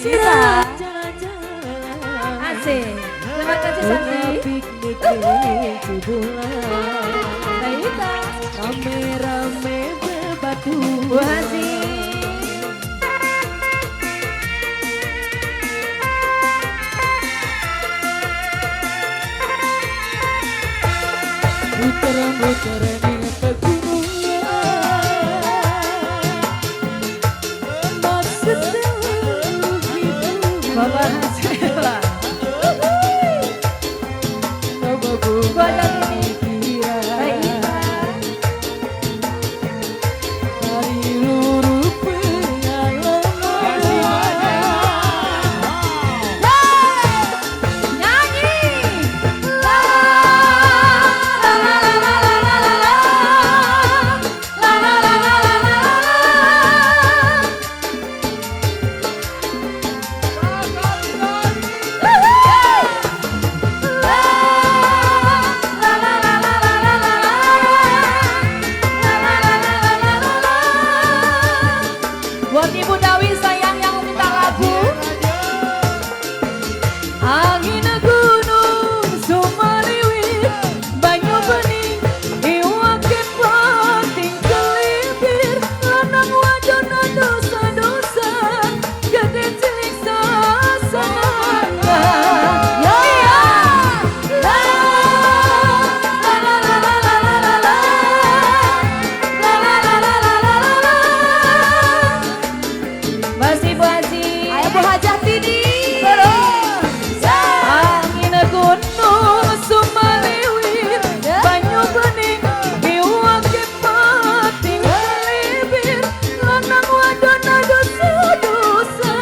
Ita. Jalan-jalan. Asik. Terima kasih Santi. Piknik Cibulan. Ita. Rame-rame bebatu. Bu Haji. Muter-muter ning pegunungan. Maksud hiburan. Bapak Hasela. Bebunga Baik, Ita. Dari luruh pengalaman. Nyanyi. La la la la la la la la. La la la la la la la. La la la la la la la la. La la la la la la la. Buat Ibu Dawi sayang yang minta lagu. Angin gunung sumaliwir, banyu bening iwake pating kelibir, lanang wadon dosa-dosa, gede cilik sasangan. Ya ya. La la la la la la la la. La la la la la la la la. Masih Bu Haji. Ayo Bu Hajah Tini. Terus. Angin gunung sumaliwir, banyu bening iwake pating kelibir, lanang wadon dosa-dosa,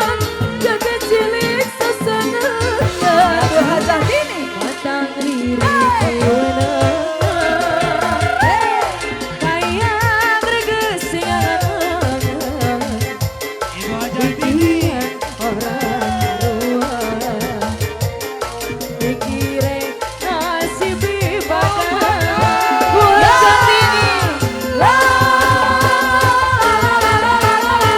gede cilik sesenengan. Bu Hajah Tini. Matang riri kewenangan. Kaya greges sing angan-angan. Ibu Hajar Tini. Pikiran ora karuan. Pikire nasib ibadah. Bu Hajah Tini. La la la la la la la.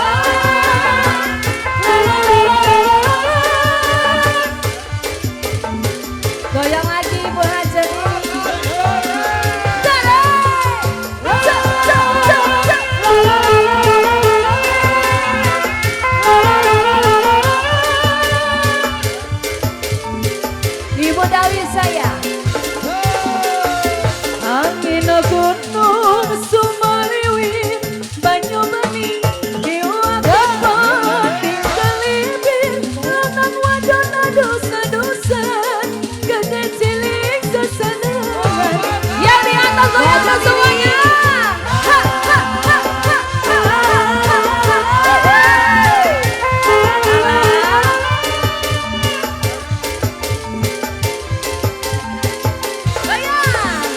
La la la la la la. Goyang lagi Bu Hajah Tini. Tare. Cak, cak, cak, cak. La la la la la la. La la la la la la. Ibu Dawi saya. Angin gunung sumaliwir, banyu bening iwake pating kelibir, lanang wadon dosa-dosa, gede cilik sesenengan. Yang di atas goyang semuanya. Ha ha ha ha ha ha ha ha. Goyang.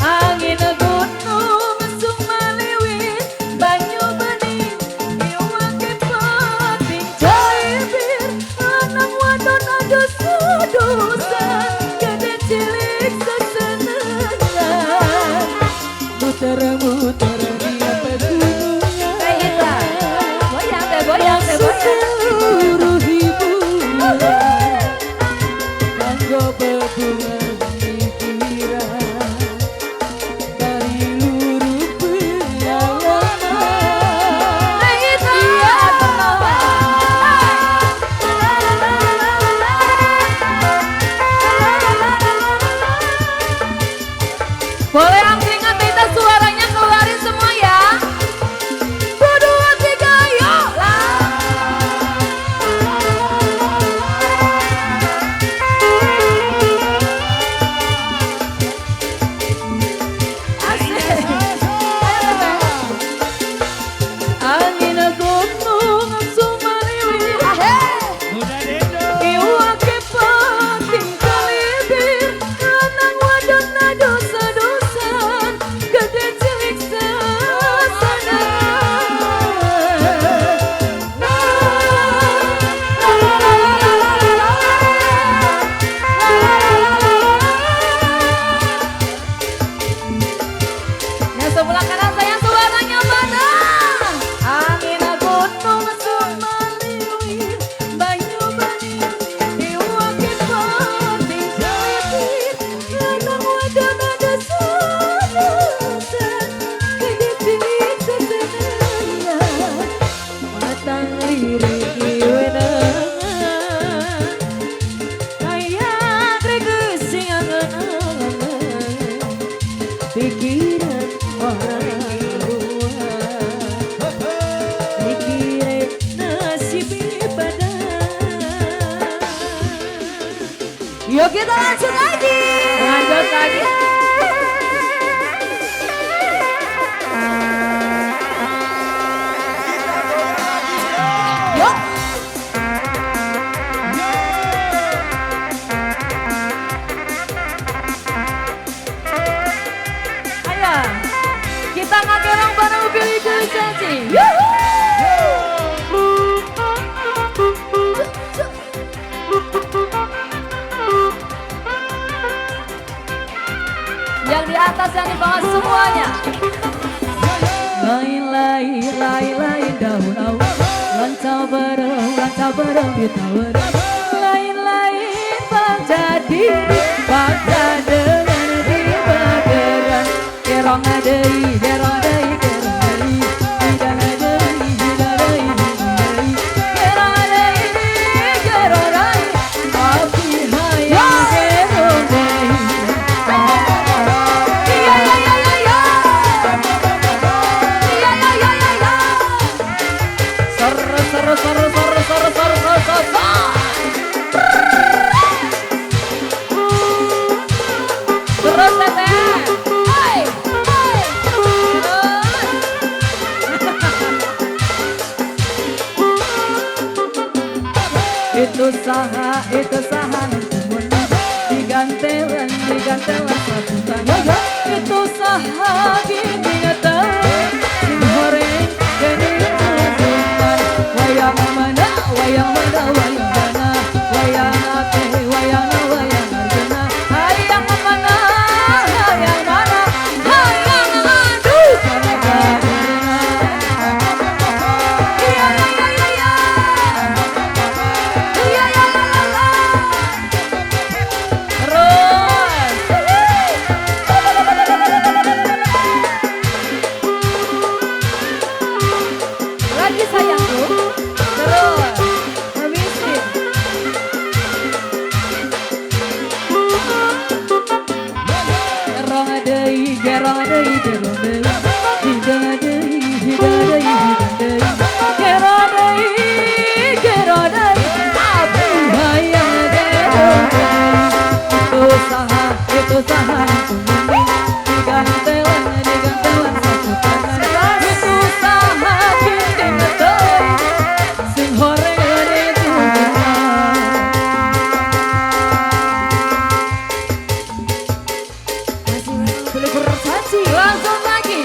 Angin gunung sumaliwir, banyu bening iwake pating kelibir, lanang wadon dosa-dosa, gede cilik sesenengan. Muter-muter di pegunungan. Kayak gitu. Goyang teh, goyang teh, goyang. Seluruh hiburan. Kanggo bebunga pikiran. Dari luruh pengalaman. Kayak gitu. Boleh angkringan Tita suaranya keluarin semua ya. 1, 2, 3, yuk. La. Yuk kita lanjut lagi. Lanjut lagi. Yuk. Ayo. Kita ngakerong bareng Billy Kursaji. Yang di atas, yang di bawah semuanya. Lain lain lain lain daun awan, lancau bereng ditawar. Lain lain bangsa diri, bangsa dengan dibageran. Kerong adei, kerong adei, kerong adei, hidang adei, hidang adei, hidang adei, kerong adei, kerong adei, api hayang kerong adei. Iya iya iya iya iya. Iya iya iya iya iya. Ser ser ser ser ser ser ser ser. Terus teteh. Hai. Hai. Terus. Itu saha digantelan digantelan satu tangan. Itu saha gini ngeteng sing horeng geni tutupan. Wayang mana wayang mana wayang mana wayang ate wayang wayang arjuna. Hayang mana hayang mana hayang aduh kana kaderna. Iya iya iya iya iya. Iya iya la la la. Terus. Lagi sayangku. Terus. Habisin. Gerong deui, gerong deui, gerong deui. Hidang deui, hidang deui, hidang deui. Gerong deui, gerong deui. Api hayang gerong deui. Itu saha, itu meni. Digantelan, digantelan satu tangan. Itu saha ginding teuing. Sing horeng itu bunga. Masih bareng Billy Kursaji. Langsung lagi.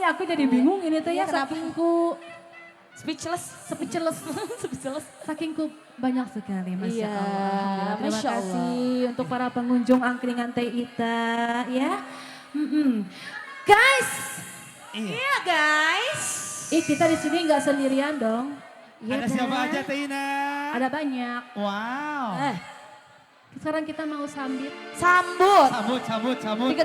Aku jadi bingung ini tuh ya, Iya, kenapa? Saking ku Speechless. Speechless. Speechless. Saking ku banyak sekali, Masya Iya, Allah. Alhamdulillah. Terima Masya Allah. kasih untuk para pengunjung Angkringan Teh Ita ya. Guys, Iya, guys. Ih, kita di sini nggak sendirian dong. Iya, Ada siapa kan? aja, Teh Ina? Ada banyak. Wow. Eh, Sekarang kita mau sambit. Sambut. Sambut, sambut, sambut.